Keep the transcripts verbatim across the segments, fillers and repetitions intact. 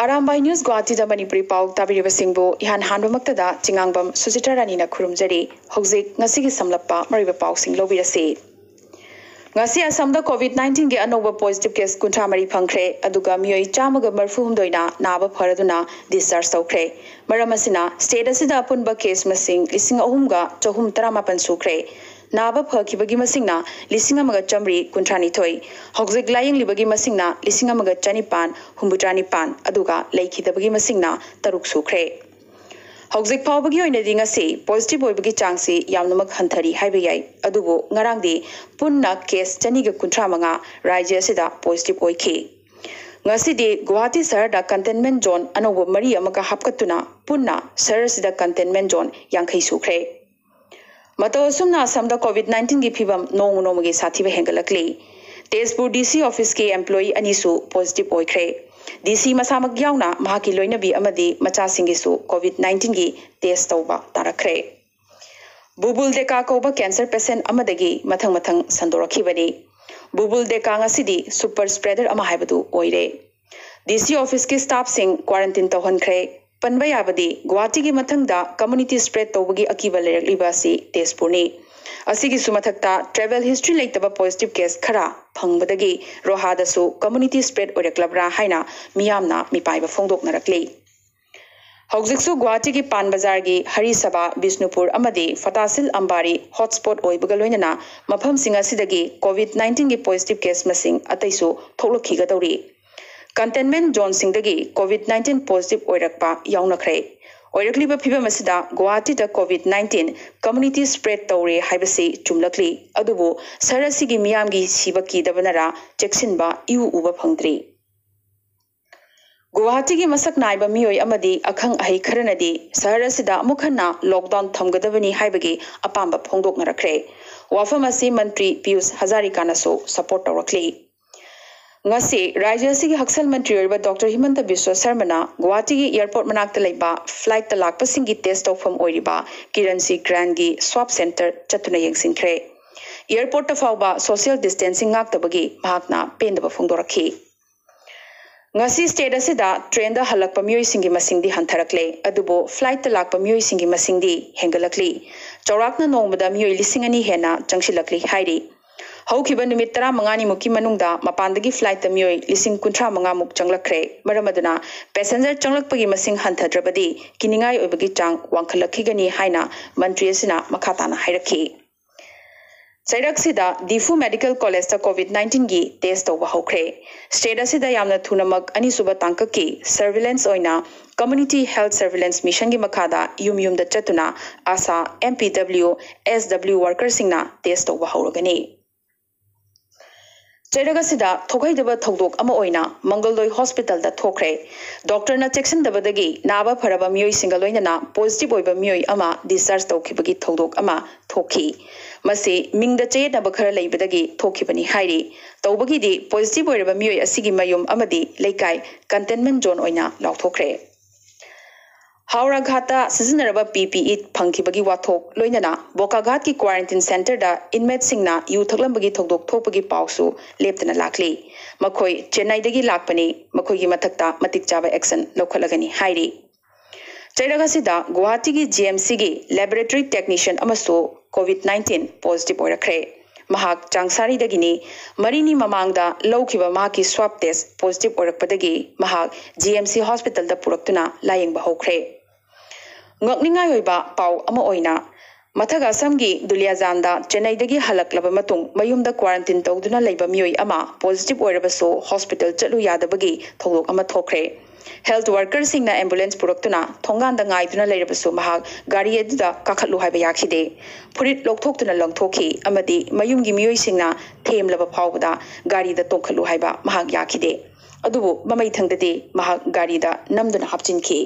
Arambai news ꯒꯨꯋꯥꯍꯥꯇꯤꯗ Manipuri ꯄꯥꯎ ꯇꯥꯕꯤꯔꯤꯕꯁꯤꯡꯕꯨ ꯏꯍꯥꯟ ꯍꯥꯟꯕꯃꯛꯇꯗ ꯆꯤꯉꯥꯡꯕꯝ ꯁꯨꯖꯤꯇꯥ ꯔꯥꯅꯤꯅ ꯈꯨꯔꯨꯝꯖꯔꯤ꯫ ꯍꯧꯖꯤꯛ ꯉꯁꯤꯒꯤ ꯁꯝꯂꯞꯄ ꯃꯔꯨꯑꯣꯏꯕ ꯄꯥꯎꯁꯤꯡ ꯂꯧꯕꯤꯔꯁꯤ꯫ ꯉꯁꯤ ꯑꯁꯥꯝꯗ ꯀꯣꯚꯤꯗ ꯅꯥꯏꯟꯇꯤꯟꯒꯤ ꯑꯅꯧꯕ ꯄꯣꯖꯤꯇꯤꯚ ꯀꯦꯁ ꯀꯨꯟꯊ꯭ꯔꯥ ꯃꯔꯤ ꯐꯪꯈ꯭ꯔꯦ, ꯑꯗꯨꯒ ꯃꯤꯑꯣꯏ ꯆꯥꯝꯃꯒ ꯃꯔꯤꯐꯨ ꯍꯨꯝꯗꯣꯏꯅ ꯅꯥꯕ ꯐꯔꯗꯨꯅ ꯗꯤꯁꯆꯥꯔꯖ ꯇꯧꯈ꯭ꯔꯦ꯫ ꯃꯔꯝ ꯑꯁꯤꯅ ꯁ꯭ꯇꯦꯠ ꯑꯁꯤꯗ ꯑꯄꯨꯟꯕ ꯀꯦꯁ ꯃꯁꯤꯡ ꯂꯤꯁꯤꯡ ꯑꯍꯨꯝꯒ ꯆꯍꯨꯝ ꯇꯔꯥꯃꯥꯄꯟ ꯁꯨꯈ꯭ꯔꯦ꯫ ꯅꯥꯕ ꯐꯈꯤꯕꯒꯤ ꯃꯁꯤꯡꯅ ꯂꯤꯁꯤꯡ ꯑꯃꯒ ꯆꯥꯃꯔꯤ ꯀꯨꯟꯊ꯭ꯔꯥ ꯅꯤꯊꯣꯏ, ꯍꯧꯖꯤꯛ ꯂꯥꯌꯦꯡꯂꯤꯕꯒꯤ ꯃꯁꯤꯡꯅ ꯂꯤꯁꯤꯡ ꯑꯃꯒ ꯆꯅꯤꯄꯥꯟ ꯍꯨꯝꯐꯨꯇꯔꯥ ꯅꯤꯄꯥꯟ, ꯑꯗꯨꯒ ꯂꯩꯈꯤꯗꯕꯒꯤ ꯃꯁꯤꯡꯅ ꯇꯔꯨꯛ ꯁꯨꯈ꯭ꯔꯦ꯫ ꯍꯧꯖꯤꯛ ꯐꯥꯎꯕꯒꯤ ꯑꯣꯏꯅꯗꯤ ꯉꯁꯤ ꯄꯣꯖꯤꯇꯤꯚ ꯑꯣꯏꯕꯒꯤ ꯆꯥꯡꯁꯤ ꯌꯥꯝꯅꯃꯛ ꯍꯟꯊꯔꯤ ꯍꯥꯏꯕ ꯌꯥꯏ, ꯑꯗꯨꯕꯨ ꯉꯔꯥꯡꯗꯤ ꯄꯨꯟꯅ ꯀꯦꯁ ꯆꯅꯤꯒ ꯀꯨꯟꯊ꯭ꯔꯥ ꯃꯉꯥ ꯔꯥꯖ꯭ꯌ ꯑꯁꯤꯗ ꯄꯣꯖꯤꯇꯤꯚ ꯑꯣꯏꯈꯤ꯫ ꯉꯁꯤꯗꯤ ꯒꯨꯋꯥꯍꯥꯇꯤ ꯁꯍꯔꯗ ꯀꯟꯇꯦꯟꯃꯦꯟ ꯖꯣꯟ ꯑꯅꯧꯕ ꯃꯔꯤ ꯑꯃꯒ ꯍꯥꯞꯀꯠꯇꯨꯅ ꯄꯨꯟꯅ ꯁꯍꯔ ꯑꯁꯤꯗ ꯀꯟꯇꯦꯟꯃꯦꯟ ꯖꯣꯟ ꯌꯥꯡꯈꯩ ꯁꯨꯈ꯭ꯔꯦ꯫ ꯃꯇꯧ ꯑꯁꯨꯝꯅ ꯑꯁꯥꯝꯗ ꯀꯣꯚꯤꯗ ꯅꯥꯏꯟꯇꯤꯟꯒꯤ ꯐꯤꯕꯝ ꯅꯣꯡꯃ ꯅꯣꯡꯃꯒꯤ ꯁꯥꯊꯤꯕ ꯍꯦꯟꯒꯠꯂꯛꯂꯤ꯫ ꯇꯦꯖꯄꯨꯔ ꯗꯤ ꯁꯤ ꯑꯣꯐꯤꯁꯀꯤ ꯑꯦꯝꯄ꯭ꯂꯣꯌꯤ ꯑꯅꯤꯁꯨ ꯄꯣꯖꯤꯇꯤꯚ ꯑꯣꯏꯈ꯭ꯔꯦ꯫ ꯗꯤ ꯁꯤ ꯃꯁꯥꯃꯛ ꯌꯥꯎꯅ ꯃꯍꯥꯛꯀꯤ ꯂꯣꯏꯅꯕꯤ ꯑꯃꯗꯤ ꯃꯆꯥꯁꯤꯡꯒꯤꯁꯨ ꯀꯣꯚꯤꯗ ꯅꯥꯏꯟꯇꯤꯟꯒꯤ ꯇꯦꯁ ꯇꯧꯕ ꯇꯥꯔꯛꯈ꯭ꯔꯦ꯫ ꯕꯨꯕꯨꯜ ꯗꯦꯀꯥ ꯀꯧꯕ ꯀꯦꯟꯁꯔ ꯄꯦꯁꯦꯟꯠ ꯑꯃꯗꯒꯤ ꯃꯊꯪ ꯃꯊꯪ ꯁꯟꯗꯣꯔꯛꯈꯤꯕꯅꯤ꯫ ꯕꯨꯕꯨꯜ ꯗꯦꯀꯥ ꯉꯁꯤꯗꯤ ꯁꯨꯄꯔ ꯁ꯭ꯄ꯭ꯔꯦꯗꯔ ꯑꯃ ꯍꯥꯏꯕꯗꯨ ꯑꯣꯏꯔꯦ꯫ ꯗꯤ ꯁꯤ ꯑꯣꯐꯤꯁꯀꯤ ꯁ꯭ꯇꯥꯐꯁꯤꯡ ꯀ꯭ꯋꯥꯔꯦꯟꯇꯤꯟ ꯇꯧꯍꯟꯈ꯭ꯔꯦ꯫ ꯄꯟꯕ ꯌꯥꯕꯗꯤ ꯒꯨꯋꯥꯍꯥꯇꯤꯒꯤ ꯃꯊꯪꯗ ꯀꯝꯃ꯭ꯌꯨꯅꯤꯇꯤ ꯁ꯭ꯄ꯭ꯔꯦꯗ ꯇꯧꯕꯒꯤ ꯑꯀꯤꯕ ꯂꯩꯔꯛꯂꯤꯕ ꯑꯁꯤ ꯇꯦꯖꯄꯨꯔꯅꯤ꯫ ꯑꯁꯤꯒꯤꯁꯨ ꯃꯊꯛꯇ ꯇ꯭ꯔꯦꯚꯦꯜ ꯍꯤꯁꯇ꯭ꯔꯤ ꯂꯩꯇꯕ ꯄꯣꯖꯤꯇꯤꯚ ꯀꯦꯁ ꯈꯔ ꯐꯪꯕꯗꯒꯤ ꯔꯣꯍꯥꯗꯁꯨ ꯀꯝꯃ꯭ꯌꯨꯅꯤꯇꯤ ꯁ꯭ꯄ꯭ꯔꯦꯗ ꯑꯣꯏꯔꯛꯂꯕ꯭ꯔꯥ ꯍꯥꯏꯅ ꯃꯤꯌꯥꯝꯅ ꯃꯤꯄꯥꯏꯕ ꯐꯣꯡꯗꯣꯛꯅꯔꯛꯂꯤ꯫ ꯍꯧꯖꯤꯛꯁꯨ ꯒꯨꯋꯥꯍꯥꯇꯤꯒꯤ ꯄꯥꯟ ꯕꯖꯥꯔꯒꯤ ꯍꯔꯤ ꯁꯚꯥ, ꯕꯤꯁꯅꯨꯄꯨꯔ ꯑꯃꯗꯤ ꯐꯇꯥꯁꯤꯜ ꯑꯝꯕꯥꯔꯤ ꯍꯣꯠꯁ꯭ꯄꯣꯠ ꯑꯣꯏꯕꯒ ꯂꯣꯏꯅꯅ ꯃꯐꯝꯁꯤꯡ ꯑꯁꯤꯗꯒꯤ ꯀꯣꯚꯤꯗ ꯅꯥꯏꯟꯇꯤꯟꯒꯤ ꯄꯣꯖꯤꯇꯤꯚ ꯀꯦꯁ ꯃꯁꯤꯡ ꯑꯇꯩꯁꯨ ꯊꯣꯛꯂꯛꯈꯤꯒꯗꯧꯔꯤ꯫ ꯀꯟꯇꯦꯟꯃꯦꯟꯠ ꯖꯣꯟꯁꯤꯡꯗꯒꯤ ꯀꯣꯚꯤꯗ ꯅꯥꯏꯟꯇꯤꯟ ꯄꯣꯖꯤꯇꯤꯚ ꯑꯣꯏꯔꯛꯄ ꯌꯥꯎꯅꯈ꯭ꯔꯦ꯫ ꯑꯣꯏꯔꯛꯂꯤꯕ ꯐꯤꯕꯝ ꯑꯁꯤꯗ ꯒꯨꯋꯥꯍꯥꯇꯤꯗ ꯀꯣꯚꯤꯗ ꯅꯥꯏꯟꯇꯤꯟ ꯀꯝꯃ꯭ꯌꯨꯅꯤꯇꯤ ꯁ꯭ꯄ꯭ꯔꯦꯗ ꯇꯧꯔꯦ ꯍꯥꯏꯕꯁꯤ ꯆꯨꯝꯂꯛꯂꯤ꯫ ꯑꯗꯨꯕꯨ ꯁꯍꯔ ꯑꯁꯤꯒꯤ ꯃꯤꯌꯥꯝꯒꯤ ꯁꯤꯕ ꯀꯤꯗꯕꯅꯔ ꯆꯦꯛꯁꯤꯟꯕ ꯏꯎ ꯎꯕ ꯐꯪꯗ꯭ꯔꯤ꯫ ꯒꯨꯋꯥꯍꯥꯇꯤꯒꯤ ꯃꯁꯛ ꯅꯥꯏꯕ ꯃꯤꯑꯣꯏ ꯑꯃꯗꯤ ꯑꯈꯪ ꯑꯍꯩ ꯈꯔꯅꯗꯤ ꯁꯍꯔ ꯑꯁꯤꯗ ꯑꯃꯨꯛ ꯍꯟꯅ ꯂꯣꯛꯗꯥꯎꯟ ꯊꯝꯒꯗꯕꯅꯤ ꯍꯥꯏꯕꯒꯤ ꯑꯄꯥꯝꯕ ꯐꯣꯡꯗꯣꯛꯅꯔꯛꯈ꯭ꯔꯦ꯫ ꯋꯥꯐꯝ ꯑꯁꯤ ꯃꯟꯇ꯭ꯔꯤ ꯄꯤꯌꯨꯁ ꯍꯖꯥꯔꯤꯀꯥꯅꯁꯨ ꯁꯄꯣꯔꯠ ꯇꯧꯔꯛꯂꯤ꯫ ꯉꯁꯤ ꯔꯥꯖ꯭ꯌ ꯑꯁꯤꯒꯤ ꯍꯛꯁꯦꯜ ꯃꯟꯇ꯭ꯔꯤ ꯑꯣꯏꯔꯤꯕ ꯗꯣꯛꯇꯔ ꯍꯤꯃꯟꯇ ꯕꯤꯁ꯭ꯋ ꯁꯔꯃꯅ ꯒꯨꯋꯥꯍꯥꯇꯤꯒꯤ ꯑꯦꯌꯔꯄꯣꯔꯠ ꯃꯅꯥꯛꯇ ꯂꯩꯕ ꯐ꯭ꯂꯥꯏꯠꯇ ꯂꯥꯛꯄꯁꯤꯡꯒꯤ ꯇꯦꯁ ꯇꯧꯐꯝ ꯑꯣꯏꯔꯤꯕ ꯀꯤꯔꯟꯁꯤ ꯒ꯭ꯔꯥꯟꯒꯤ ꯁ꯭ꯋꯥꯞ ꯁꯦꯟꯇꯔ ꯆꯠꯇꯨꯅ ꯌꯦꯡꯁꯤꯟꯈ꯭ꯔꯦ꯫ ꯑꯦꯌꯔꯄꯣꯔꯠꯇ ꯐꯥꯎꯕ ꯁꯣꯁꯤꯌꯦꯜ ꯗꯤꯁꯇꯦꯟꯁꯤꯡ ꯉꯥꯛꯇꯕꯒꯤ ꯃꯍꯥꯛꯅ ꯄꯦꯟꯗꯕ ꯐꯣꯡꯗꯣꯔꯛꯈꯤ꯫ ꯉꯁꯤ state ꯑꯁꯤꯗ trainꯗ ꯍꯜꯂꯛꯄ ꯃꯤꯑꯣꯏꯁꯤꯡꯒꯤ ꯃꯁꯤꯡꯗꯤ ꯍꯟꯊꯔꯛꯂꯦ, ꯑꯗꯨꯕꯨ flightꯇ ꯂꯥꯛꯄ ꯃꯤꯑꯣꯏꯁꯤꯡꯒꯤ ꯃꯁꯤꯡꯗꯤ ꯍꯦꯟꯒꯠꯂꯛꯂꯤ꯫ ꯆꯥꯎꯔꯥꯛꯅ ꯅꯣꯡꯃꯗ ꯃꯤꯑꯣꯏ ꯂꯤꯁꯤꯡ ꯑꯅꯤ ꯍꯦꯟꯅ ꯆꯪꯁꯤꯜꯂꯛꯂꯤ ꯍꯥꯏꯔꯤ꯫ ꯍꯧꯈꯤꯕ ꯅꯨꯃꯤꯠ ꯇꯔꯥꯃꯉꯥꯅꯤꯃꯨꯛꯀꯤ ꯃꯅꯨꯡꯗ ꯃꯄꯥꯟꯗꯒꯤ flightꯇ ꯃꯤꯑꯣꯏ ꯂꯤꯁꯤꯡ ꯀꯨꯟꯊ꯭ꯔꯥ ꯃꯉꯥꯃꯨꯛ ꯆꯪꯂꯛꯈ꯭ꯔꯦ꯫ ꯃꯔꯝ ꯑꯗꯨꯅ passenger ꯆꯪꯂꯛꯄꯒꯤ ꯃꯁꯤꯡ ꯍꯟꯊꯗ꯭ꯔꯕꯗꯤ ꯀꯤꯅꯤꯡꯉꯥꯏ ꯑꯣꯏꯕꯒꯤ ꯆꯥꯡ ꯋꯥꯡꯈꯠꯂꯛꯈꯤꯒꯅꯤ ꯍꯥꯏꯅ ꯃꯟꯇ꯭ꯔꯤ ꯑꯁꯤꯅ ꯃꯈꯥ ꯇꯥꯅ ꯍꯥꯏꯔꯛꯈꯤ꯫ ꯆꯩꯔꯛꯁꯤꯗ ꯗꯤꯐꯨ Medical Collegeꯇ COVID nineteenꯒꯤ test ꯇꯧꯕ ꯍꯧꯈ꯭ꯔꯦ꯫ State ꯑꯁꯤꯗ ꯌꯥꯝꯅ ꯊꯨꯅꯃꯛ ꯑꯅꯤꯁꯨꯕ ꯇꯥꯡꯀꯛꯀꯤ surveillance ꯑꯣꯏꯅ Community Health Surveillance Missionꯒꯤ ꯃꯈꯥꯗ ꯌꯨꯝ ꯌꯨꯝꯗ ꯆꯠꯇꯨꯅ ASHA, MPW, SW workerꯁꯤꯡꯅ test ꯇꯧꯕ ꯍꯧꯔꯒꯅꯤ꯫ ꯆꯩꯔꯛ ꯑꯁꯤꯗ ꯊꯣꯛꯍꯩꯗꯕ ꯊꯧꯗꯣꯛ ꯑꯃ ꯑꯣꯏꯅ ꯃꯪꯒꯜꯗꯣꯏ hospitalꯗ ꯊꯣꯛꯈ꯭ꯔꯦ꯫ Doctorꯅ ꯆꯦꯛꯁꯤꯟꯗꯕꯗꯒꯤ ꯅꯥꯕ ꯐꯔꯕ ꯃꯤꯑꯣꯏꯁꯤꯡꯒ ꯂꯣꯏꯅꯅ positive ꯑꯣꯏꯕ ꯃꯤꯑꯣꯏ ꯑꯃ discharge ꯇꯧꯈꯤꯕꯒꯤ ꯊꯧꯗꯣꯛ ꯑꯃ ꯊꯣꯛꯈꯤ꯫ ꯃꯁꯤ ꯃꯤꯡꯗ ꯆꯌꯦꯠꯅꯕ ꯈꯔ ꯂꯩꯕꯗꯒꯤ ꯊꯣꯛꯈꯤꯕꯅꯤ ꯍꯥꯏꯔꯤ꯫ ꯇꯧꯕꯒꯤꯗꯤ positive ꯑꯣꯏꯔꯕ ꯃꯤꯑꯣꯏ ꯑꯁꯤꯒꯤ ꯃꯌꯨꯝ ꯑꯃꯗꯤ ꯂꯩꯀꯥꯏ containment zone ꯑꯣꯏꯅ ꯂꯥꯎꯊꯣꯛꯈ꯭ꯔꯦ꯫ ꯍꯥꯎꯔꯥ ꯘꯥꯠꯇ ꯁꯤꯖꯤꯟꯅꯔꯕ PPE ꯐꯪꯈꯤꯕꯒꯤ ꯋꯥꯊꯣꯛ ꯂꯣꯏꯅꯅ ꯕꯣꯀꯥꯘꯥꯠꯀꯤ quarantine centreꯗ inmateꯁꯤꯡꯅ ꯌꯨ ꯊꯛꯂꯝꯕꯒꯤ ꯊꯧꯗꯣꯛ ꯊꯣꯛꯄꯒꯤ ꯄꯥꯎꯁꯨ ꯂꯦꯞꯇꯅ ꯂꯥꯛꯂꯤ꯫ ꯃꯈꯣꯏ ꯆꯦꯟꯅꯥꯏꯗꯒꯤ ꯂꯥꯛꯄꯅꯤ, ꯃꯈꯣꯏꯒꯤ ꯃꯊꯛꯇ ꯃꯇꯤꯛ ꯆꯥꯕ action ꯂꯧꯈꯠꯂꯒꯅꯤ ꯍꯥꯏꯔꯤ꯫ ꯆꯩꯔꯛ ꯑꯁꯤꯗ ꯒꯨꯋꯥꯍꯥꯇꯤꯒꯤ GMCꯒꯤ laboratory technician ꯑꯃꯁꯨ COVID nineteen positive ꯑꯣꯏꯔꯛꯈ꯭ꯔꯦ꯫ ꯃꯍꯥꯛ ꯆꯥꯡꯁꯥꯔꯤꯗꯒꯤꯅꯤ꯫ ꯃꯔꯤꯅꯤ ꯃꯃꯥꯡꯗ ꯂꯧꯈꯤꯕ ꯃꯍꯥꯛꯀꯤ swab test positive ꯑꯣꯏꯔꯛꯄꯗꯒꯤ ꯃꯍꯥꯛ GMC hospitalꯗ ꯄꯨꯔꯛꯇꯨꯅ ꯂꯥꯌꯦꯡꯕ ꯍꯧꯈ꯭ꯔꯦ꯫ ꯉꯛꯅꯤꯡꯉꯥꯏ ꯑꯣꯏꯕ ꯄꯥꯎ ꯑꯃ ꯑꯣꯏꯅ, ꯃꯊꯛ ꯑꯁꯥꯝꯒꯤ ꯗꯨꯂꯤꯌꯥꯖꯥꯟꯗ ꯆꯦꯟꯅꯥꯏꯗꯒꯤ ꯍꯜꯂꯛꯂꯕ ꯃꯇꯨꯡ ꯃꯌꯨꯝꯗ quarantine ꯇꯧꯗꯨꯅ ꯂꯩꯕ ꯃꯤꯑꯣꯏ ꯑꯃ positive ꯑꯣꯏꯔꯕꯁꯨ hospital ꯆꯠꯂꯨ ꯌꯥꯗꯕꯒꯤ ꯊꯧꯗꯣꯛ ꯑꯃ ꯊꯣꯛꯈ꯭ꯔꯦ꯫ Health workerꯁꯤꯡꯅ ambulance ꯄꯨꯔꯛꯇꯨꯅ ꯊꯣꯡꯒꯥꯟꯗ ꯉꯥꯏꯗꯨꯅ ꯂꯩꯔꯕꯁꯨ ꯃꯍꯥꯛ ꯒꯥꯔꯤ ꯑꯗꯨꯗ ꯀꯥꯈꯠꯂꯨ ꯍꯥꯏꯕ ꯌꯥꯈꯤꯗꯦ꯫ ꯐꯨꯔꯤꯠ ꯂꯧꯊꯣꯛꯇꯨꯅ ꯂꯪꯊꯣꯛꯈꯤ ꯑꯃꯗꯤ ꯃꯌꯨꯝꯒꯤ ꯃꯤꯑꯣꯏꯁꯤꯡꯅ ꯊꯦꯝꯂꯕ ꯐꯥꯎꯕꯗ ꯒꯥꯔꯤꯗ ꯇꯣꯡꯈꯠꯂꯨ ꯍꯥꯏꯕ ꯃꯍꯥꯛ ꯌꯥꯈꯤꯗꯦ꯫ ꯑꯗꯨꯕꯨ ꯃꯃꯩ ꯊꯪꯗꯗꯤ ꯃꯍꯥꯛ ꯒꯥꯔꯤꯗ ꯅꯝꯗꯨꯅ ꯍꯥꯞꯆꯤꯟꯈꯤ꯫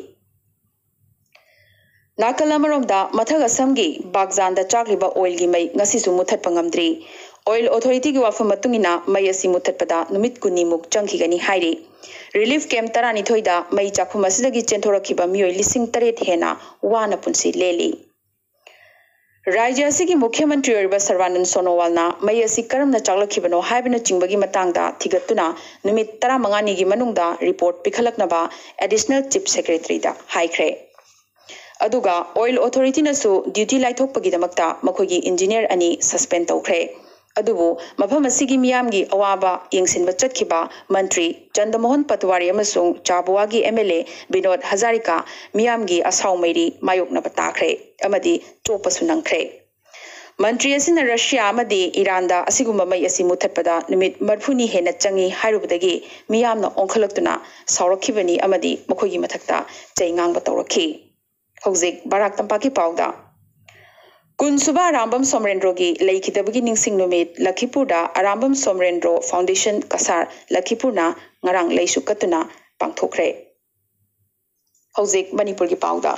ꯅꯥꯀꯜ ꯑꯃꯔꯣꯝꯗ, ꯃꯊꯛ ꯑꯁꯥꯝꯒꯤ ꯕꯥꯒꯖꯥꯟꯗ ꯆꯥꯛꯂꯤꯕ oilꯒꯤ ꯃꯩ ꯉꯁꯤꯁꯨ ꯃꯨꯊꯠꯄ ꯉꯝꯗ꯭ꯔꯤ꯫ Oil Authorityꯒꯤ ꯋꯥꯐꯝ ꯃꯇꯨꯡ ꯏꯟꯅ, ꯃꯩ ꯑꯁꯤ ꯃꯨꯊꯠꯄꯗ ꯅꯨꯃꯤꯠ ꯀꯨꯟꯅꯤꯃꯨꯛ ꯆꯪꯈꯤꯒꯅꯤ ꯍꯥꯏꯔꯤ꯫ Relief camp ꯇꯔꯥꯅꯤꯊꯣꯏꯗ ꯃꯩ ꯆꯥꯛꯐꯝ ꯑꯁꯤꯗꯒꯤ ꯆꯦꯟꯊꯣꯔꯛꯈꯤꯕ ꯃꯤꯑꯣꯏ ꯂꯤꯁꯤꯡ ꯇꯔꯦꯠ ꯍꯦꯟꯅ ꯋꯥꯅ ꯄꯨꯟꯁꯤ ꯂꯦꯜꯂꯤ꯫ ꯔꯥꯖ꯭ꯌ ꯑꯁꯤꯒꯤ ꯃꯨꯈ꯭ꯌ ꯃꯟꯇ꯭ꯔꯤ ꯑꯣꯏꯔꯤꯕ ꯁꯔꯕꯥꯅꯟꯗ ꯁꯣꯅꯣꯋꯥꯜꯅ ꯃꯩ ꯑꯁꯤ ꯀꯔꯝꯅ ꯆꯥꯛꯂꯛꯈꯤꯕꯅꯣ ꯍꯥꯏꯕꯅꯆꯤꯡꯕꯒꯤ ꯃꯇꯥꯡꯗ ꯊꯤꯒꯠꯇꯨꯅ ꯅꯨꯃꯤꯠ ꯇꯔꯥꯃꯉꯥꯅꯤꯒꯤ ꯃꯅꯨꯡꯗ ꯔꯤꯄꯣꯔꯠ ꯄꯤꯈꯠꯂꯛꯅꯕ ꯑꯦꯗꯤꯁꯅꯦꯜ ꯆꯤꯐ ꯁꯦꯀ꯭ꯔꯦꯇꯔꯤꯗ ꯍꯥꯏꯈ꯭ꯔꯦ꯫ ꯑꯗꯨꯒ ꯑꯣꯏꯜ ꯑꯣꯊꯣꯔꯤꯇꯤꯅꯁꯨ ꯗ꯭ꯌꯨꯇꯤ ꯂꯥꯏꯊꯣꯛꯄꯒꯤꯗꯃꯛꯇ ꯃꯈꯣꯏꯒꯤ ꯏꯟꯖꯤꯅꯤꯌꯔ ꯑꯅꯤ ꯁꯁꯄꯦꯟ ꯇꯧꯈ꯭ꯔꯦ꯫ ꯑꯗꯨꯕꯨ ꯃꯐꯝ ꯑꯁꯤꯒꯤ ꯃꯤꯌꯥꯝꯒꯤ ꯑꯋꯥꯕ ꯌꯦꯡꯁꯤꯟꯕ ꯆꯠꯈꯤꯕ ꯃꯟꯇ꯭ꯔꯤ ꯆꯟꯗꯃꯣꯍꯟ ꯄꯇꯋꯥꯔꯤ ꯑꯃꯁꯨꯡ ꯆꯥꯕꯨꯋꯥꯒꯤ M L A Vinod Hazarika ꯃꯤꯌꯥꯝꯒꯤ ꯑꯁꯥꯎ ꯃꯩꯔꯤ ꯃꯥꯌꯣꯛꯅꯕ ꯇꯥꯈ꯭ꯔꯦ ꯑꯃꯗꯤ ꯆꯣꯞꯄꯁꯨ ꯅꯪꯈ꯭ꯔꯦ꯫ ꯃꯟꯇ꯭ꯔꯤ ꯑꯁꯤꯅ ꯔꯁꯤꯌꯥ ꯑꯃꯗꯤ ꯏꯔꯥꯟꯗ ꯑꯁꯤꯒꯨꯝꯕ ꯃꯩ ꯑꯁꯤ ꯃꯨꯊꯠꯄꯗ ꯅꯨꯃꯤꯠ ꯃꯔꯤꯐꯨꯅꯤ ꯍꯦꯟꯅ ꯆꯪꯏ ꯍꯥꯏꯔꯨꯕꯗꯒꯤ ꯃꯤꯌꯥꯝꯅ ꯑꯣꯟꯈꯠꯂꯛꯇꯨꯅ ꯁꯥꯎꯔꯛꯈꯤꯕꯅꯤ ꯑꯃꯗꯤ ꯃꯈꯣꯏꯒꯤ ꯃꯊꯛꯇ ꯆꯩ ꯉꯥꯡꯕ ꯇꯧꯔꯛꯈꯤ꯫ ꯍꯧꯖꯤꯛ ꯕꯔꯥꯛ ꯇꯝꯄꯥꯛꯀꯤ ꯄꯥꯎꯗ꯫ ꯀꯨꯟꯁꯨꯕ ꯑꯔꯥꯝꯕꯝ ꯁꯣꯃꯔꯦꯟꯗ꯭ꯔꯣꯒꯤ ꯂꯩꯈꯤꯗꯕꯒꯤ ꯅꯤꯡꯁꯤꯡ ꯅꯨꯃꯤꯠ ꯂꯈꯤꯄꯨꯔꯗ ꯑꯔꯥꯝꯕꯝ ꯁꯣꯃꯔꯦꯟꯗ꯭ꯔꯣ ꯐꯥꯎꯟꯗꯦꯁꯟ ꯀꯁꯥꯔ ꯂꯈꯤꯄꯨꯔꯅ ꯉꯔꯥꯡ ꯂꯩꯁꯨ ꯀꯠꯇꯨꯅ ꯄꯥꯡꯊꯣꯛꯈ꯭ꯔꯦ꯫ ꯍꯧꯖꯤꯛ ꯃꯅꯤꯄꯨꯔꯒꯤ ꯄꯥꯎꯗ꯫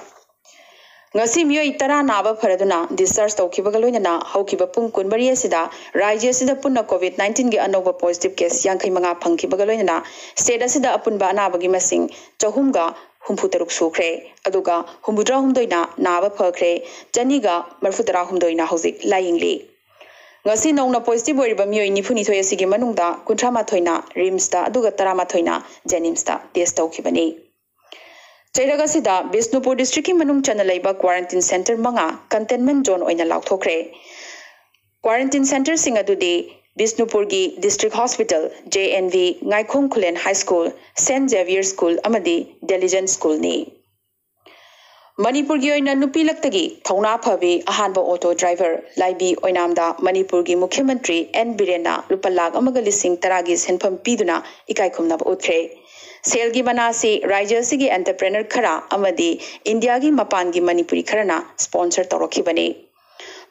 ꯉꯁꯤ ꯃꯤꯑꯣꯏ ꯇꯔꯥ ꯅꯥꯕ ꯐꯔꯗꯨꯅ ꯗꯤꯁꯆꯥꯔꯖ ꯇꯧꯈꯤꯕꯒ ꯂꯣꯏꯅꯅ ꯍꯧꯈꯤꯕ ꯄꯨꯡ ꯀꯨꯟꯃꯔꯤ ꯑꯁꯤꯗ ꯔꯥꯖ꯭ꯌ ꯑꯁꯤꯗ ꯄꯨꯟꯅ ꯀꯣꯚꯤꯗ ꯅꯥꯏꯟꯇꯤꯟꯒꯤ ꯑꯅꯧꯕ ꯄꯣꯖꯤꯇꯤꯚ ꯀꯦꯁ ꯌꯥꯡꯈꯩ ꯃꯉꯥ ꯐꯪꯈꯤꯕꯒ ꯂꯣꯏꯅꯅ ꯁ꯭ꯇꯦꯠ ꯑꯁꯤꯗ ꯑꯄꯨꯟꯕ ꯑꯅꯥꯕꯒꯤ ꯃꯁꯤꯡ ꯆꯍꯨꯝꯒ ꯍꯨꯝꯐꯨ ꯇꯔꯨꯛ ꯁꯨꯈ꯭ꯔꯦ꯫ ꯑꯗꯨꯒ ꯍꯨꯝꯐꯨꯇꯔꯥ ꯍꯨꯝꯗꯣꯏꯅ ꯅꯥꯕ ꯐꯈ꯭ꯔꯦ꯫ ꯆꯅꯤꯒ ꯃꯔꯤꯐꯨꯇꯔꯥ ꯍꯨꯝꯗꯣꯏꯅ ꯍꯧꯖꯤꯛ ꯂꯥꯌꯦꯡꯂꯤ꯫ ꯉꯁꯤ ꯅꯧꯅ ꯄꯣꯖꯤꯇꯤꯚ ꯑꯣꯏꯔꯤꯕ ꯃꯤꯑꯣꯏ ꯅꯤꯐꯨꯅꯤꯊꯣꯏ ꯑꯁꯤꯒꯤ ꯃꯅꯨꯡꯗ ꯀꯨꯟꯊ꯭ꯔꯥ ꯃꯥꯊꯣꯏꯅ ꯔꯤꯝꯁꯇ ꯑꯗꯨꯒ ꯇꯔꯥꯃꯥꯊꯣꯏꯅ ꯖꯦꯅꯤꯝꯁꯇ ꯇꯦꯁ ꯇꯧꯈꯤꯕꯅꯤ꯫ ꯆꯩꯔꯛ ꯑꯁꯤꯗ ꯕꯤꯁꯅꯨꯄꯨꯔ ꯗꯤꯁꯇ꯭ꯔꯤꯛꯀꯤ ꯃꯅꯨꯡ ꯆꯟꯅ ꯂꯩꯕ ꯀ꯭ꯋꯥꯔꯦꯟꯇꯤꯟ ꯁꯦꯟꯇꯔ ꯃꯉꯥ ꯀꯟꯇꯦꯟꯃꯦꯟ ꯖꯣꯟ ꯑꯣꯏꯅ ꯂꯥꯎꯊꯣꯛꯈ꯭ꯔꯦ꯫ ꯀ꯭ꯋꯥꯔꯦꯟꯇꯤꯟ ꯁꯦꯟꯇꯔꯁꯤꯡ ꯑꯗꯨꯗꯤ ꯕꯤꯁꯅꯨꯄꯨꯔꯒꯤ district hospital, J N V, Ngaikhong Khullen high school, saint Xavier school ꯑꯃꯗꯤ ꯗꯦꯂꯤꯖꯦꯟ ꯁ꯭ꯀꯨꯜꯅꯤ꯫ ꯃꯅꯤꯄꯨꯔꯒꯤ ꯑꯣꯏꯅ ꯅꯨꯄꯤ ꯂꯛꯇꯒꯤ ꯊꯧꯅꯥ ꯐꯕꯤ ꯑꯍꯥꯟꯕ ꯑꯣꯇꯣ ꯗ꯭ꯔꯥꯏꯚꯔ ꯂꯥꯏꯕꯤ ꯑꯣꯏꯅꯥꯝꯗ ꯃꯅꯤꯄꯨꯔꯒꯤ ꯃꯨꯈ꯭ꯌ ꯃꯟꯇ꯭ꯔꯤ ꯑꯦꯟ ꯕꯤꯔꯦꯟꯅ ꯂꯨꯄꯥ ꯂꯥꯈ ꯑꯃꯒ ꯂꯤꯁꯤꯡ ꯇꯔꯥꯒꯤ ꯁꯦꯟꯐꯝ ꯄꯤꯗꯨꯅ ꯏꯀꯥꯏ ꯈꯨꯝꯅꯕ ꯎꯠꯈ꯭ꯔꯦ꯫ ꯁꯦꯜꯒꯤ ꯃꯅꯥ ꯑꯁꯤ ꯔꯥꯖ꯭ꯌ ꯑꯁꯤꯒꯤ ꯑꯦꯟꯇꯔꯄ꯭ꯔꯦꯅꯔ ꯈꯔ ꯑꯃꯗꯤ ꯏꯟꯗꯤꯌꯥꯒꯤ ꯃꯄꯥꯟꯒꯤ ꯃꯅꯤꯄꯨꯔꯤ ꯈꯔꯅ ꯁ꯭ꯄꯣꯟꯁꯔ ꯇꯧꯔꯛꯈꯤꯕꯅꯤ꯫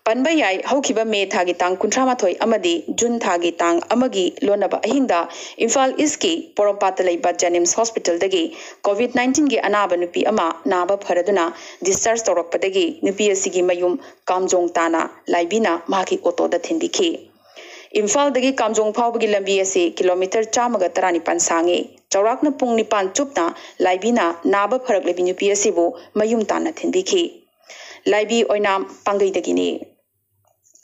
ꯄꯟꯕ ꯌꯥꯏ, ꯍꯧꯈꯤꯕ ꯃꯦ ꯊꯥꯒꯤ ꯇꯥꯡ ꯀꯨꯟꯊ꯭ꯔꯥ ꯃꯥꯊꯣꯏ ꯑꯃꯗꯤ ꯖꯨꯟ ꯊꯥꯒꯤ ꯇꯥꯡ ꯑꯃꯒꯤ ꯂꯣꯟꯅꯕ ꯑꯍꯤꯡꯗ ꯏꯝꯐꯥꯜ ꯏꯁꯀꯤ ꯄꯣꯔꯣꯝꯄꯥꯠꯇ ꯂꯩꯕ ꯖꯦꯅꯤꯝꯁ ꯍꯣꯁꯄꯤꯇꯥꯜꯗꯒꯤ ꯀꯣꯚꯤꯗ ꯅꯥꯏꯟꯇꯤꯟꯒꯤ ꯑꯅꯥꯕ ꯅꯨꯄꯤ ꯑꯃ ꯅꯥꯕ ꯐꯔꯗꯨꯅ ꯗꯤꯁꯆꯥꯔꯖ ꯇꯧꯔꯛꯄꯗꯒꯤ ꯅꯨꯄꯤ ꯑꯁꯤꯒꯤ ꯃꯌꯨꯝ ꯀꯥꯝꯖꯣꯡ ꯇꯥꯅ ꯂꯥꯏꯕꯤꯅ ꯃꯍꯥꯛꯀꯤ ꯑꯣꯇꯣꯗ ꯊꯤꯟꯕꯤꯈꯤ꯫ ꯏꯝꯐꯥꯜꯗꯒꯤ ꯀꯥꯝꯖꯣꯡ ꯐꯥꯎꯕꯒꯤ ꯂꯝꯕꯤ ꯑꯁꯤ ꯀꯤꯂꯣꯃꯤꯇꯔ ꯆꯥꯝꯃꯒ ꯇꯔꯥꯅꯤꯄꯥꯟ ꯁꯥꯡꯏ꯫ ꯆꯥꯎꯔꯥꯛꯅ ꯄꯨꯡ ꯅꯤꯄꯥꯟ ꯆꯨꯞꯅ ꯂꯥꯏꯕꯤꯅ ꯅꯥꯕ ꯐꯔꯛꯂꯤꯕꯤ ꯅꯨꯄꯤ ꯑꯁꯤꯕꯨ ꯃꯌꯨꯝ ꯇꯥꯟꯅ ꯊꯤꯟꯕꯤꯈꯤ꯫ ꯂꯥꯏꯕꯤ ꯑꯣꯏꯅꯥꯝ ꯄꯥꯡꯒꯩꯗꯒꯤꯅꯤ꯫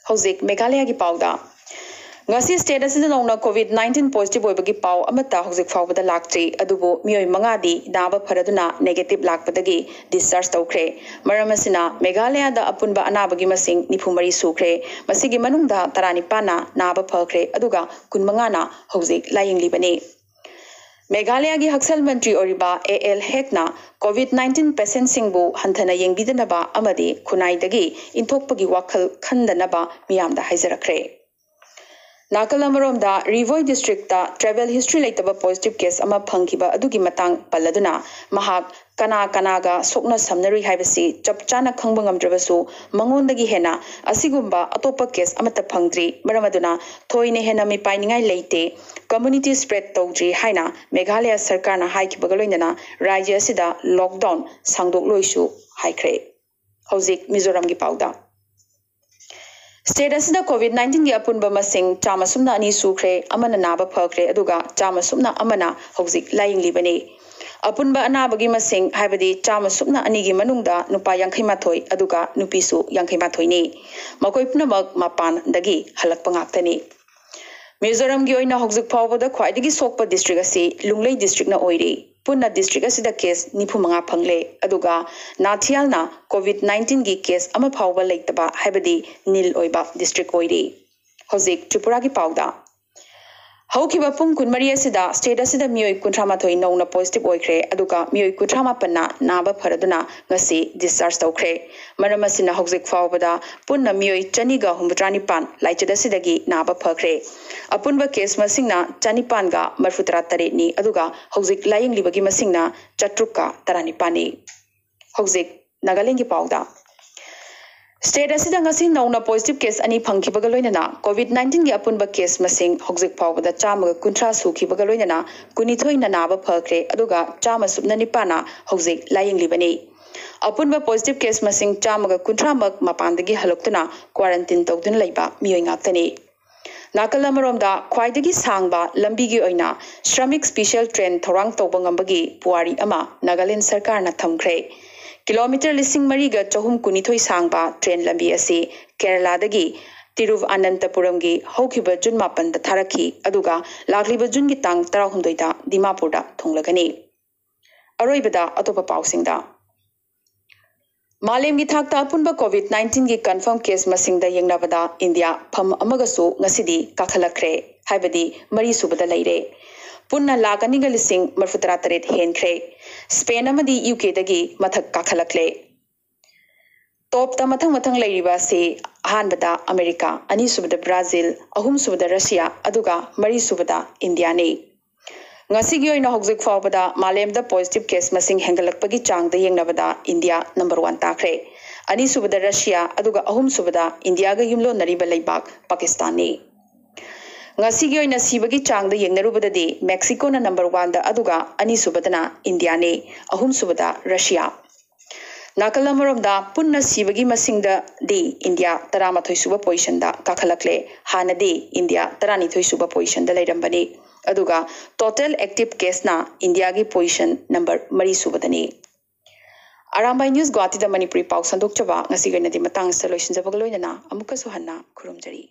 ꯍꯧꯖꯤꯛ ꯃꯦꯘꯥꯂꯌꯥꯒꯤ ꯄꯥꯎꯗ꯫ ꯉꯁꯤ state ꯑꯁꯤꯗ ꯅꯧꯅ COVID nineteen positive ꯑꯣꯏꯕꯒꯤ ꯄꯥꯎ ꯑꯃꯠꯇ ꯍꯧꯖꯤꯛ ꯐꯥꯎꯕꯗ ꯂꯥꯛꯇ꯭ꯔꯤ, ꯑꯗꯨꯕꯨ ꯃꯤꯑꯣꯏ ꯃꯉꯥꯗꯤ ꯅꯥꯕ ꯐꯔꯗꯨꯅ negative ꯂꯥꯛꯄꯗꯒꯤ discharge ꯇꯧꯈ꯭ꯔꯦ꯫ ꯃꯔꯝ ꯑꯁꯤꯅ ꯃꯦꯘꯥꯂꯌꯥꯗ ꯑꯄꯨꯟꯕ ꯑꯅꯥꯕꯒꯤ ꯃꯁꯤꯡ ꯅꯤꯐꯨ ꯃꯔꯤ ꯁꯨꯈ꯭ꯔꯦ꯫ ꯃꯁꯤꯒꯤ ꯃꯅꯨꯡꯗ ꯇꯔꯥꯅꯤꯄꯥꯟꯅ ꯅꯥꯕ ꯐꯈ꯭ꯔꯦ, ꯑꯗꯨꯒ ꯀꯨꯟꯃꯉꯥꯅ ꯍꯧꯖꯤꯛ ꯂꯥꯌꯦꯡꯂꯤꯕꯅꯤ꯫ ꯃꯦꯘꯥꯂꯌꯥꯒꯤ ꯍꯛꯁꯦꯜ ꯃꯟꯇ꯭ꯔꯤ ꯑꯣꯏꯔꯤꯕ A L ꯍꯦꯛꯅ COVID nineteen patientꯁꯤꯡꯕꯨ ꯍꯟꯊꯅ ꯌꯦꯡꯕꯤꯗꯅꯕ ꯑꯃꯗꯤ ꯈꯨꯟꯅꯥꯏꯗꯒꯤ ꯏꯟꯊꯣꯛꯄꯒꯤ ꯋꯥꯈꯜ ꯈꯟꯗꯅꯕ ꯃꯤꯌꯥꯝꯗ ꯍꯥꯏꯖꯔꯛꯈ꯭ꯔꯦ꯫ ꯅꯥꯀꯜ ꯑꯃꯔꯣꯝꯗ, ꯔꯤꯚꯣꯏ districtꯇ travel history ꯂꯩꯇꯕ positive case ꯑꯃ ꯐꯪꯈꯤꯕ ꯑꯗꯨꯒꯤ ꯃꯇꯥꯡ ꯄꯜꯂꯗꯨꯅ, ꯃꯍꯥꯛ ꯀꯅꯥ ꯀꯅꯥꯒ ꯁꯣꯛꯅ ꯁꯝꯅꯔꯨꯏ ꯍꯥꯏꯕꯁꯤ ꯆꯞ ꯆꯥꯅ ꯈꯪꯕ ꯉꯝꯗ꯭ꯔꯕꯁꯨ, ꯃꯉꯣꯟꯗꯒꯤ ꯍꯦꯟꯅ ꯑꯁꯤꯒꯨꯝꯕ ꯑꯇꯣꯞꯄ case ꯑꯃꯠꯇ ꯐꯪꯗ꯭ꯔꯤ꯫ ꯃꯔꯝ ꯑꯗꯨꯅ ꯊꯣꯏꯅ ꯍꯦꯟꯅ ꯃꯤꯄꯥꯏꯅꯤꯡꯉꯥꯏ ꯂꯩꯇꯦ, community spread ꯇꯧꯗ꯭ꯔꯤ ꯍꯥꯏꯅ ꯃꯦꯘꯥꯂꯌꯥ ꯁꯔꯀꯥꯔꯅ ꯍꯥꯏꯈꯤꯕꯒ ꯂꯣꯏꯅꯅ ꯔꯥꯖ꯭ꯌ ꯑꯁꯤꯗ lockdown ꯁꯥꯡꯗꯣꯛꯂꯣꯏꯁꯨ ꯍꯥꯏꯈ꯭ꯔꯦ꯫ ꯍꯧꯖꯤꯛ ꯃꯤꯖꯣꯔꯥꯝꯒꯤ ꯄꯥꯎꯗ꯫ State ꯑꯁꯤꯗ COVID nineteenꯒꯤ ꯑꯄꯨꯟꯕ ꯃꯁꯤꯡ ꯆꯥꯝꯃ ꯁꯨꯞꯅ ꯑꯅꯤ ꯁꯨꯈ꯭ꯔꯦ, ꯑꯃꯅ ꯅꯥꯕ ꯐꯈ꯭ꯔꯦ, ꯑꯗꯨꯒ ꯆꯥꯝꯃ ꯁꯨꯞꯅ ꯑꯃꯅ ꯍꯧꯖꯤꯛ ꯂꯥꯌꯦꯡꯂꯤꯕꯅꯤ꯫ ꯑꯄꯨꯟꯕ ꯑꯅꯥꯕꯒꯤ ꯃꯁꯤꯡ, ꯍꯥꯏꯕꯗꯤ ꯆꯥꯝꯃ ꯁꯨꯞꯅ ꯑꯅꯤꯒꯤ ꯃꯅꯨꯡꯗ ꯅꯨꯄꯥ ꯌꯥꯡꯈꯩ ꯃꯥꯊꯣꯏ ꯑꯗꯨꯒ ꯅꯨꯄꯤꯁꯨ ꯌꯥꯡꯈꯩ ꯃꯥꯊꯣꯏꯅꯤ꯫ ꯃꯈꯣꯏ ꯄꯨꯝꯅꯃꯛ ꯃꯄꯥꯟꯗꯒꯤ ꯍꯜꯂꯛꯄ ꯉꯥꯛꯇꯅꯤ꯫ ꯃꯤꯖꯣꯔꯥꯝꯒꯤ ꯑꯣꯏꯅ ꯍꯧꯖꯤꯛ ꯐꯥꯎꯕꯗ ꯈ꯭ꯋꯥꯏꯗꯒꯤ ꯁꯣꯛꯄ district ꯑꯁꯤ ꯂꯨꯡꯂꯩ districtꯅ ꯑꯣꯏꯔꯤ꯫ ꯄꯨꯟꯅ district ꯑꯁꯤꯗ case ꯅꯤꯐꯨ ꯃꯉꯥ ꯐꯪꯂꯦ, ꯑꯗꯨꯒ ꯅꯥꯊꯤꯌꯥꯜꯅ COVID nineteenꯒꯤ case ꯑꯃ ꯐꯥꯎꯕ ꯂꯩꯇꯕ, ꯍꯥꯏꯕꯗꯤ nil ꯑꯣꯏꯕ district ꯑꯣꯏꯔꯤ꯫ ꯍꯧꯖꯤꯛ ꯇ꯭ꯔꯤꯄꯨꯔꯥꯒꯤ ꯄꯥꯎꯗ꯫ ꯍꯧꯈꯤꯕ ꯄꯨꯡ ꯀꯨꯟꯃꯔꯤ ꯑꯁꯤꯗ state ꯑꯁꯤꯗ ꯃꯤꯑꯣꯏ ꯀꯨꯟꯊ꯭ꯔꯥ ꯃꯥꯊꯣꯏ ꯅꯧꯅ positive ꯑꯣꯏꯈ꯭ꯔꯦ, ꯑꯗꯨꯒ ꯃꯤꯑꯣꯏ ꯀꯨꯟꯊ꯭ꯔꯥ ꯃꯥꯄꯟꯅ ꯅꯥꯕ ꯐꯔꯗꯨꯅ ꯉꯁꯤ discharge ꯇꯧꯈ꯭ꯔꯦ꯫ ꯃꯔꯝ ꯑꯁꯤꯅ ꯍꯧꯖꯤꯛ ꯐꯥꯎꯕꯗ ꯄꯨꯟꯅ ꯃꯤꯑꯣꯏ ꯆꯅꯤꯒ ꯍꯨꯝꯐꯨꯇꯔꯥ ꯅꯤꯄꯥꯟ ꯂꯥꯏꯆꯠ ꯑꯁꯤꯗꯒꯤ ꯅꯥꯕ ꯐꯈ꯭ꯔꯦ꯫ ꯑꯄꯨꯟꯕ case ꯃꯁꯤꯡꯅ ꯆꯅꯤꯄꯥꯟꯒ ꯃꯔꯤꯐꯨꯇꯔꯥ ꯇꯔꯦꯠꯅꯤ, ꯑꯗꯨꯒ ꯍꯧꯖꯤꯛ ꯂꯥꯌꯦꯡꯂꯤꯕꯒꯤ ꯃꯁꯤꯡꯅ ꯆꯥꯇ꯭ꯔꯨꯛꯀ ꯇꯔꯥꯅꯤꯄꯥꯟꯅꯤ꯫ ꯍꯧꯖꯤꯛ ꯅꯥꯒꯥꯂꯦꯟꯒꯤ ꯄꯥꯎꯗ꯫ State ꯑꯁꯤꯗ ꯉꯁꯤ ꯅꯧꯅ positive case ꯑꯅꯤ ꯐꯪꯈꯤꯕꯒ ꯂꯣꯏꯅꯅ COVID nineteenꯒꯤ ꯑꯄꯨꯟꯕ case ꯃꯁꯤꯡ ꯍꯧꯖꯤꯛ ꯐꯥꯎꯕꯗ ꯆꯥꯝꯃꯒ ꯀꯨꯟꯊ꯭ꯔꯥ ꯁꯨꯈꯤꯕꯒ ꯂꯣꯏꯅꯅ ꯀꯨꯟꯅꯤꯊꯣꯏꯅ ꯅꯥꯕ ꯐꯈ꯭ꯔꯦ, ꯑꯗꯨꯒ ꯆꯥꯝꯃ ꯁꯨꯞꯅ ꯅꯤꯄꯥꯟꯅ ꯍꯧꯖꯤꯛ ꯂꯥꯌꯦꯡꯂꯤꯕꯅꯤ꯫ ꯑꯄꯨꯟꯕ positive case ꯃꯁꯤꯡ ꯆꯥꯝꯃꯒ ꯀꯨꯟꯊ꯭ꯔꯥꯃꯛ ꯃꯄꯥꯟꯗꯒꯤ ꯍꯜꯂꯛꯇꯨꯅ quarantine ꯇꯧꯗꯨꯅ ꯂꯩꯕ ꯃꯤꯑꯣꯏ ꯉꯥꯛꯇꯅꯤ꯫ ꯅꯥꯀꯜ ꯑꯃꯔꯣꯝꯗ, ꯈ꯭ꯋꯥꯏꯗꯒꯤ ꯁꯥꯡꯕ ꯂꯝꯕꯤꯒꯤ ꯑꯣꯏꯅ Shramik Special Train ꯊꯧꯔꯥꯡ ꯇꯧꯕ ꯉꯝꯕꯒꯤ ꯄꯨꯋꯥꯔꯤ ꯑꯃ ꯅꯥꯒꯥꯂꯦꯟ ꯁꯔꯀꯥꯔꯅ ꯊꯝꯈ꯭ꯔꯦ꯫ ꯀꯤꯂꯣꯃꯤꯇꯔ ꯂꯤꯁꯤꯡ ꯃꯔꯤꯒ ꯆꯍꯨꯝ ꯀꯨꯟꯅꯤꯊꯣꯏ ꯁꯥꯡꯕ ꯇ꯭ꯔꯦꯟ ꯂꯝꯕꯤ ꯑꯁꯤ ꯀꯦꯔꯂꯥꯗꯒꯤ ꯇꯤꯔꯨꯚꯑꯅꯟꯇꯄꯨꯔꯝꯒꯤ ꯍꯧꯈꯤꯕ ꯖꯨꯟ ꯃꯥꯄꯟꯗ ꯊꯥꯔꯛꯈꯤ, ꯑꯗꯨꯒ ꯂꯥꯛꯂꯤꯕ ꯖꯨꯟꯒꯤ ꯇꯥꯡ ꯇꯔꯥꯍꯨꯝꯗꯣꯏꯗ ꯗꯤꯃꯥꯄꯨꯔꯗ ꯊꯨꯡꯂꯒꯅꯤ꯫ ꯑꯔꯣꯏꯕꯗ ꯑꯇꯣꯞꯄ ꯄꯥꯎꯁꯤꯡꯗ꯫ ꯃꯥꯂꯦꯝꯒꯤ ꯊꯥꯛꯇ ꯑꯄꯨꯟꯕ COVID nineteen ꯒꯤ confirm case ꯃꯁꯤꯡꯗ ꯌꯦꯡꯅꯕꯗ ꯏꯟꯗꯤꯌꯥ ꯐꯝ ꯑꯃꯒꯁꯨ ꯉꯁꯤꯗꯤ ꯀꯥꯈꯠꯂꯛꯈ꯭ꯔꯦ, ꯍꯥꯏꯕꯗꯤ ꯃꯔꯤ ꯁꯨꯕꯗ ꯂꯩꯔꯦ꯫ ꯄꯨꯟꯅ ꯂꯥꯈ ꯑꯅꯤꯒ ꯂꯤꯁꯤꯡ ꯃꯔꯤꯐꯨꯇꯔꯥ ꯇꯔꯦꯠ ꯍꯦꯟꯈ꯭ꯔꯦ꯫ ꯁ꯭ꯄꯦꯟ ꯑꯃꯗꯤ ꯌꯨ ꯀꯦꯗꯒꯤ ꯃꯊꯛ ꯀꯥꯈꯠꯂꯛꯂꯦ꯫ ꯇꯣꯞꯇ ꯃꯊꯪ ꯃꯊꯪ ꯂꯩꯔꯤꯕ ꯑꯁꯤ ꯑꯍꯥꯟꯕꯗ ꯑꯃꯦꯔꯤꯀꯥ, ꯑꯅꯤꯁꯨꯕꯗ ꯕ꯭ꯔꯥꯖꯤꯜ, ꯑꯍꯨꯝꯁꯨꯕꯗ ꯔꯁꯤꯌꯥ, ꯑꯗꯨꯒ ꯃꯔꯤꯁꯨꯕꯗ ꯏꯟꯗꯤꯌꯥꯅꯤ꯫ ꯉꯁꯤꯒꯤ ꯑꯣꯏꯅ ꯍꯧꯖꯤꯛ ꯐꯥꯎꯕꯗ ꯃꯥꯂꯦꯝꯗ positive case ꯃꯁꯤꯡ ꯍꯦꯟꯒꯠꯂꯛꯄꯒꯤ ꯆꯥꯡꯗ ꯌꯦꯡꯅꯕꯗ ꯏꯟꯗꯤꯌꯥ number one ꯇꯥꯈ꯭ꯔꯦ꯫ ꯑꯅꯤꯁꯨꯕꯗ ꯔꯁꯤꯌꯥ, ꯑꯗꯨꯒ ꯑꯍꯨꯝꯁꯨꯕꯗ ꯏꯟꯗꯤꯌꯥꯒ ꯌꯨꯝꯂꯣꯟꯅꯔꯤꯕ ꯂꯩꯕꯥꯛ ꯄꯥꯀꯤꯁꯇꯥꯟꯅꯤ꯫ ꯉꯁꯤꯒꯤ ꯑꯣꯏꯅ ꯁꯤꯕꯒꯤ ꯆꯥꯡꯗ ꯌꯦꯡꯅꯔꯨꯕꯗꯗꯤ ꯃꯦꯛꯁꯤꯀꯣꯅ number one ꯗ, ꯑꯗꯨꯒ ꯑꯅꯤꯁꯨꯕꯗꯅ ꯏꯟꯗꯤꯌꯥꯅꯤ, ꯑꯍꯨꯝꯁꯨꯕꯗ ꯔꯁꯤꯌꯥ꯫ ꯅꯥꯀꯜ ꯑꯃꯔꯣꯝꯗ ꯄꯨꯟꯅ ꯁꯤꯕꯒꯤ ꯃꯁꯤꯡꯗꯗꯤ ꯏꯟꯗꯤꯌꯥ ꯇꯔꯥꯃꯥꯊꯣꯏ ꯁꯨꯕ position ꯗ ꯀꯥꯈꯠꯂꯛꯂꯦ꯫ ꯍꯥꯟꯅꯗꯤ ꯏꯟꯗꯤꯌꯥ ꯇꯔꯥꯅꯤꯊꯣꯏ ꯁꯨꯕ position ꯗ ꯂꯩꯔꯝꯕꯅꯤ, ꯑꯗꯨꯒ total active case ꯅ ꯏꯟꯗꯤꯌꯥꯒꯤ position number ꯃꯔꯤ ꯁꯨꯕꯗꯅꯤ꯫ ꯑꯔꯥꯝꯕꯥꯏ news ꯒꯨꯋꯥꯍꯥꯇꯤꯗ ꯃꯅꯤꯄꯨꯔꯤ ꯄꯥꯎ ꯁꯟꯗꯣꯛꯆꯕ ꯉꯁꯤꯒꯤ ꯑꯣꯏꯅꯗꯤ ꯃꯇꯥꯡ ꯑꯁꯤꯗ ꯂꯣꯏꯁꯤꯟꯖꯕꯒ ꯂꯣꯏꯅꯅ ꯑꯃꯨꯛꯀꯁꯨ ꯍꯟꯅ ꯈꯨꯔꯨꯝꯖꯔꯤ꯫